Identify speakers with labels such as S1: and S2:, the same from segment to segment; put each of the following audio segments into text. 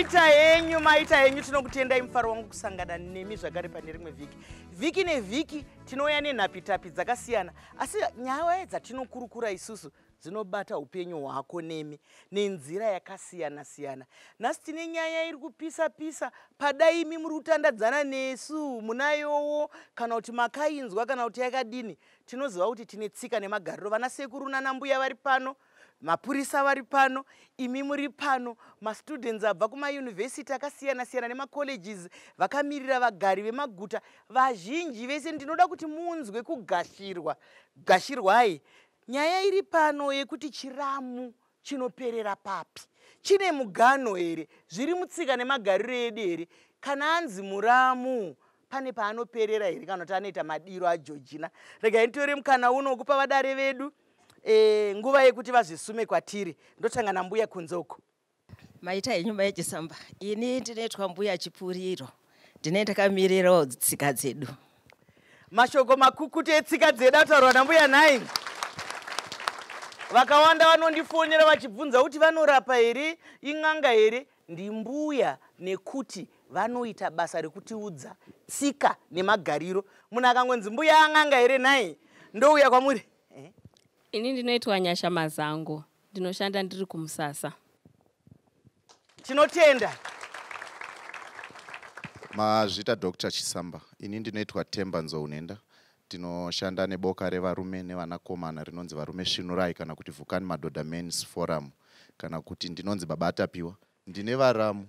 S1: Maita henyu, maita henyu. Tinokutendai, mufaro wangu kusangana nemi zvakare pane rimwe vhiki. Vhiki nevhiki tinouya nenhapitapi dzakasiyana, asi nyaya dzatinokurukura isusu dzinobata upenyu hwako nemi nenzira yakasiyana siyana. Nhasi tine nyaya iri kupisa pisa. Padai imi muri kutandadzana nesu munayowo, kana kuti makainzwa, kana kuti yakadini. Tinoziva kuti tine tsika nemagariro. Vana sekuru nanambuya vari pano, mapurisa vari pano, imi muri pano, mastudents abva kumayunivhesiti akasiyana siyana nemacolleges, vakamirira vagari vemaguta vazhinji vese. Ndinoda kuti munzwe kugashirwa. Gashirwai. Nyaya iri pano yekuti chiramu chinoperera papi, chine mugano here, zviri mutsika nemagariro edu here? Kana anzi muramu, pane paanoperera here, kana kuti anoita madiro aJojina? Regai nditore mukana uno wekupa vadare vedu nguva yekuti vazvisume kwatiri. Ndotanga nambuya kunzoko.
S2: Maita henyu, maichisamba. Ini ndinoitwa Mbuya Chipuriro, ndine ndakamirirawo tsika dzedu.
S1: Mashoko makukutu etsika dzedu ataurwa nambuya. Nhai, vakawanda vanondifonera vachibvunza kuti vanorapa here, in'anga here? Ndimbuya, nekuti vanoita basa rekutiudza tsika nemagariro. Munhu akangonzi mbuya, an'anga here? Nhai, ndouya kwamuri.
S3: Ini ndinoitwa Nyasha Mazango, ndinoshanda ndiri kuMusasa.
S1: Tinotenda.
S4: Mazvita, Dr Chisamba. Ini ndinoitwa Temba Nzounenda, tinoshanda neboka revarume nevanakomana rinonzi Varume Svinurai, kana kuti Vhukani Madhodha Mens Forum, kana kuti ndinonzi Baba Atapiwa. Ndine varamu.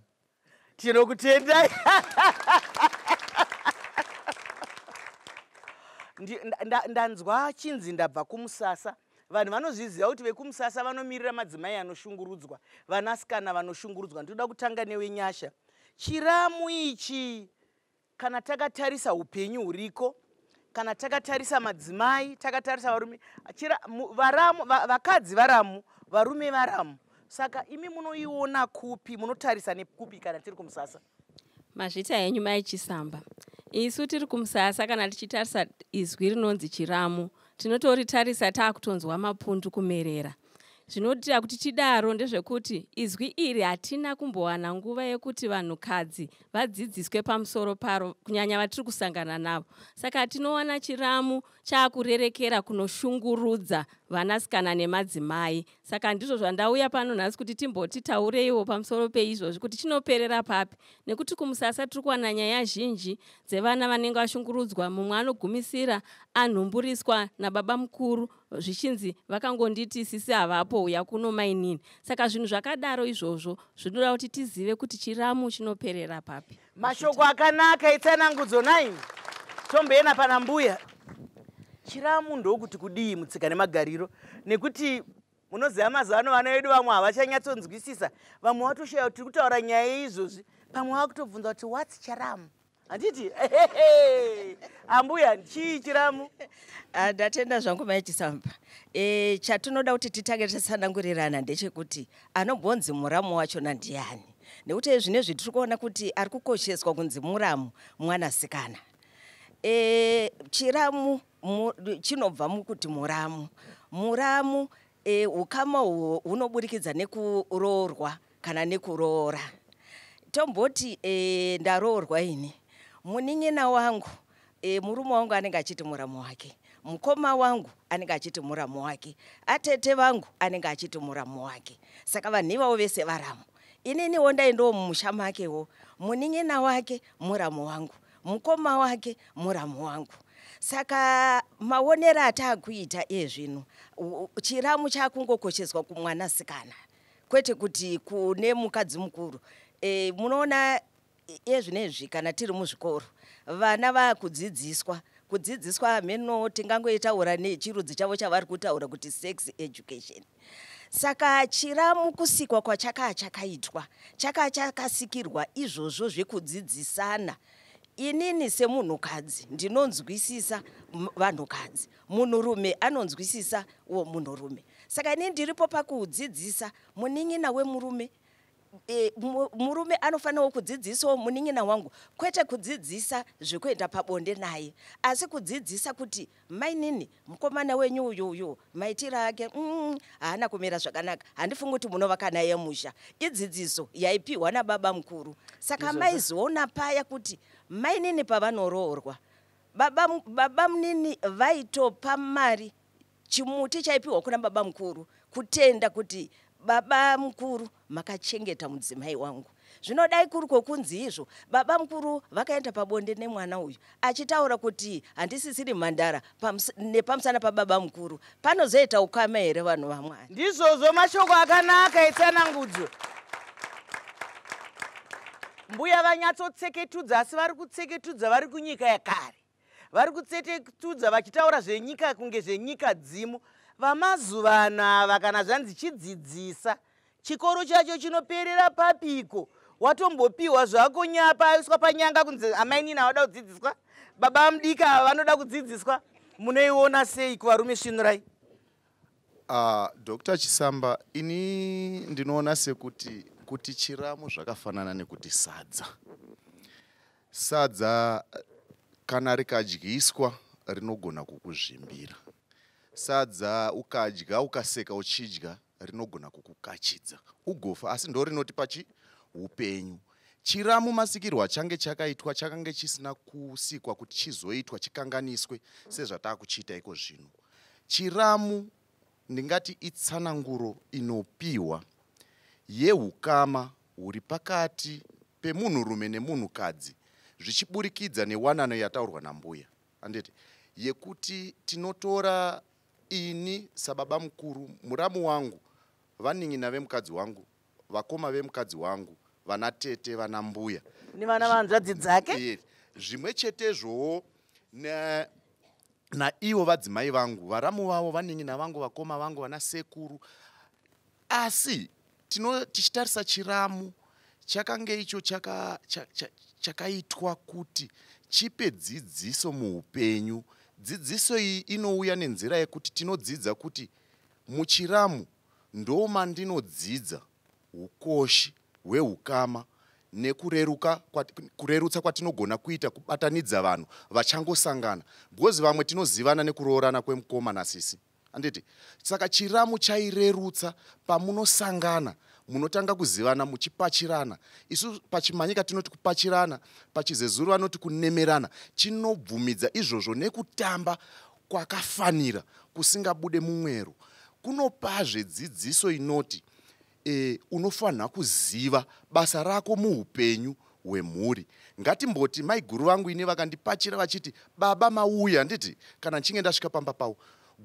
S1: Tinokutendai. Ndanzwa chinzi ndabva kuMusasa. Vanhu vanozviziva kuti vekuMusasa vanomirira madzimai anoshungurudzwa, vanasikana vanoshungurudzwa. Ndinoda kutanga newe, Nyasha. Chiramu ichi, kana takatarisa upenyu huriko, kana takatarisa madzimai, takatarisa varume, varamu, vakadzi varamu, varume varamu, saka imi munoiona kupi? Munotarisa nekupi kana tiri kuMusasa?
S3: Mazvita henyu, Mai Chisamba. Isu tiri kuMusasa, kana tichitarisa izwi rinonzi chiramu, tinotoritarisa taakutonzwa mapundu kumerera. Zvinoitira kuti tidaro ndezvekuti izwi iri hatina kumbowana nguva yekuti vanhukadzi vadzidziswe pamusoro paro, kunyanya vatiri kusangana navo. Saka tinowana chiramu chaakurerekera kunoshungurudza vanasikana nemadzimai. Saka ndizvo zvandauya pano nhasi kuti timboti taureiwo pamusoro peizvozvi, kuti chinoperera papi, nekuti kuMusasa tiri kuwana nyaya zhinji dzevana vanenge vashungurudzwa. Mumwe anogumisira anhumburiswa nababa mukuru, zvichinzi vakangonditi sisi havapo, uya kuno mainini. Saka zvinhu zvakadaro izvozvo zvinoda kuti tizive kuti chiramu chinoperera papi.
S1: Mashoko akanaka etsanangudzo. 9 tomboena pana mbuya. Chiramu ndokuti kudii mutsika nemagariro? Nekuti munoziva mazuva ano vana vedu vamwe havachanyatsonzwisisa, vamwe vatoshaya kuti tiri kutaura nyaya yeizvozvi. Pamwe vakutobvunza kuti, "What's chiramu?" Handiti, ambuya, chii chiramu?
S2: Ah, ndatenda zvangu, Mai Chisamba. Chatinoda kuti titange tatsanangurirana ndechekuti anombonzi muramu wachona ndiani, nekuti zvinezvi tiri kuona kuti ari kukosheswa kunzi muramu mwanasikana. Chiramu chinobva mukuti muramu. Muramu, ukama uhwo hunoburikidza nekuroorwa kana nekuroora. Tomboti ndaroorwa ini, munin'ina wangu, murume wangu anenge achiti muramu wake, mukoma wangu anenge achiti muramu wake, atete vangu anenge achiti muramu wake. Saka vanhu ivavo vese varamu. Ininiwo ndaendawo mumusha makewo, munin'ina wake muramu wangu, mukoma wake muramu wangu. Saka maonero ataakuita iye zvino, chiramu chakungokosheswa kumwanasikana, kwete kuti kune mukadzi mukuru. Munoona iye zvinezvi kana tiri muzvikoro, vana vaakudzidziswa, kudzidziswa hameno tingangoitaura nechirudzi chavo chavari kutaura kuti sex education. Saka chiramu kusikwa kwachakaa chakaitwa, chakaa chakasikirwa izvozvo zvekudzidzisana. Inini semunhukadzi ndinonzwisisa vanhukadzi, munhurume anonzwisisa uwo munhurume. Saka inini ndiripo pakudzidzisa munin'ina wemurume. Murume anofanirawo kudzidzisawo munin'ina wangu, kwete kudzidzisa zvekuenda pabonde naye, asi kudzidzisa kuti mainini, mukomana wenyu uyu uyu maitiro ake haana kumira zvakanaka, handifungi kuti munovaka naye musha. Idzidziso yaipiwa nababa mukuru. Saka maizoona paya kuti mainini pavanoroorwa, baba munini vaitopa mari, chimuti chaipiwa kuna baba mukuru kutenda kuti baba mukuru makachengeta mudzimai wangu. Zvino dai kuri kwokunzi izvo baba mukuru vakaenda pabonde nemwana uyu achitaura kuti handisisiri mhandara nepamusana pababa mukuru, panozoita ukama here vanhu vaMwari?
S1: Ndizvozvo, mashoko akanaka etsanangudzo. Mbuya vanyatsotseketudza, asi vari kutseketudza vari kunyika yakare, vari kutseketudza vachitaura zvenyika kunge zvenyika dzimu. Vamazuva ano ava, kana zvanzi chidzidzisa, chikoro chacho chinoperera papiko? Watombopiwa zvako nyapa aiswa panyanga kunzi amainini avada kudzidziswa, baba mudika ava vanoda kudzidziswa. Munoiona sei kuvarume svinurai?
S4: Dr Chisamba, ini ndinoona sekuti kuti chiramu zvakafanana nekuti sadza. Sadza kana rikadyiswa rinogona kukuzvimbira. Sadza ukadya ukaseka uchidya rinogona kukukachidza ugofa, asi ndo rinoti pachi upenyu. Chiramu masikirwo achange chakaitwa chakange chisina kusikwa kuti chizoitwa chikanganiswe sezvataakuchiita iko zvino. Chiramu ndingati itsananguro inopiwa yeukama huri pakati pemunhurume nemunhukadzi zvichiburikidza newanano yataurwa nambuya, handiti, yekuti tinotora ini sababa mukuru, muramu wangu, vanin'ina vemukadzi wangu, vakoma vemukadzi wangu, vana tete, vana mbuya
S1: nevana vanzvadzi dzake.
S4: Zvimwe chetezvowo naivo vadzimai vangu, varamu vavo, vanin'ina vangu, vakoma vangu, vana sekuru. Asi tichitarisa chiramu chakange icho chakaitwa kuti chipe dzidziso muupenyu. Dzidziso iyi inouya nenzira yekuti tinodzidza kuti muchiramu ndo mandinodzidza ukoshi hweukama nekureruka kurerutsa kwatinogona kuita kubatanidza vanhu vachangosangana, because vamwe tinozivana nekuroorana kwemukoma nasisi, handiti? Saka chiramu chairerutsa pamunosangana, munotanga kuzivana muchipachirana. Isu pachimanyika tinoti kupachirana, pachizezuru vanoti kunemerana. Chinobvumidza izvozvo nekutamba kwakafanira kusingabude mumwero. Kunopazve dzidziso inoti unofanira kuziva basa rako muupenyu hwemhuri. Ngatimboti maiguru vangu ini vakandipachira vachiti baba mauya, handiti, kana nchinge ndasvika pamba pavo,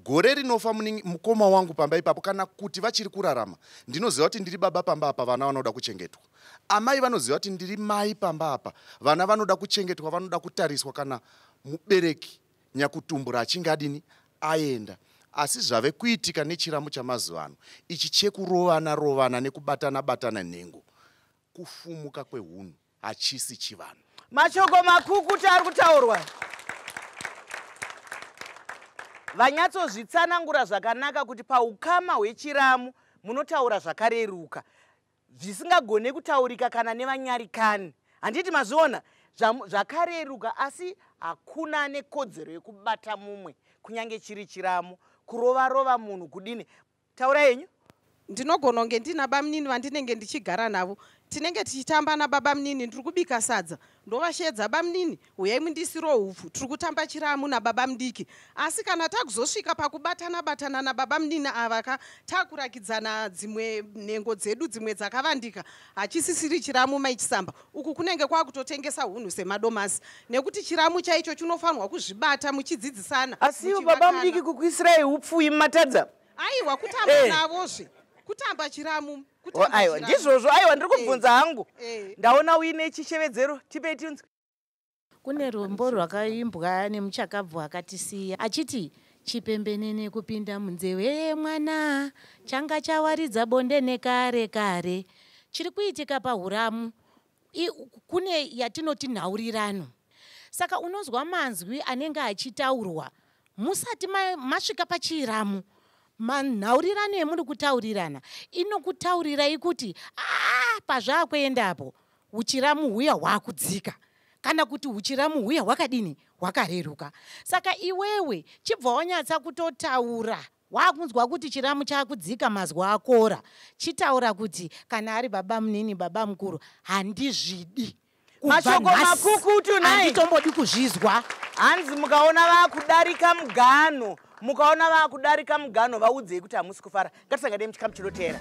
S4: gore rinofa mukoma wangu pamba ipapo, kana kuti vachiri kurarama, ndinoziva kuti ndiri baba pamba apa, vana vanoda kuchengetwa. Amai vanoziva kuti ndiri mai pamba apa, vana vanoda kuchengetwa, vanoda kutariswa kana mubereki nyakutumbura achinge adini aenda. Asi zvave kuitika nechiramu chamazuva ano ichi chekurovana rovana nekubatana batana nhengo, kufumuka kwehunhu, hachisi chivanhu.
S1: Mashoko makukuta ari kutaurwa, vanyatsozvitsanangura zvakanaka kuti paukama hwechiramu munotaura zvakareruka zvisingagone kutaurika kana nevanyarikani, handiti? Mazviona zvakareruka, asi hakuna nekodzero yekubata mumwe kunyange chiri chiramu, kurova rova munhu kudini. Taura yenyu.
S5: Ndinogona kunge ndina bamunini vandinenge ndichigara navo, tinenge tichitamba nababa munini, ndiri kubika sadza, ndovashedza, bamunini uyai mundisiro hupfu, tiri kutamba chiramu nababa mudiki. Asi kana takuzosvika pakubatana batana nababa munini ava ka, takurakidzana dzimwe nhengo dzedu dzimwe dzakavandika, hachisisiri chiramu maichisamba. Uku kunenge kwakutotengesa hunhu semadomasi, nekuti chiramu chaicho chinofanirwa kuzvibata muchidzidzisana.
S1: Asi baba mudiki kukuisirai hupfu imatadza?
S5: Aiwa, kutamba navozve, kutamba chiramu.
S1: Aiwa, ndizvozvo. Aiwa, ndiri kubvunza hangu. Ndaona uine chishevedzero, tipei tinzwe.
S6: Kune rumbo rwakaimbwa nemuchakabvu akatisiya achiti chipembenene kupinda munzeve yemwana changa chawaridza bonde nekare kare. Chiri kuitika pahuramu kune yatinoti nhaurirano. Saka unonzwa manzwi anenge achitaurwa musati masvika pachiramu. Manhaurirano emuri kutaurirana inokutaurirai kuti aa pazvaakuendapo uchiramu huya hwakudzika, kana kuti uchiramu huya hwakadini, hwakareruka. Saka iwewe chibva wanyatsa kutotaura, wakunzwa kuti chiramu chakudzika, mazwa akora, chitaura kuti kana ari baba munini, baba mukuru, handizvidi. Kubva
S1: Mashoko
S6: nhasi,
S1: makukutu nhai.
S6: Handitombodi kuzvizwa.
S1: Hanzi mukaona vakudarika muganho, mukaona vakudarika muganho, vaudzei kuti hamusi kufara. Ngatisanganei muchikamu chinoteera.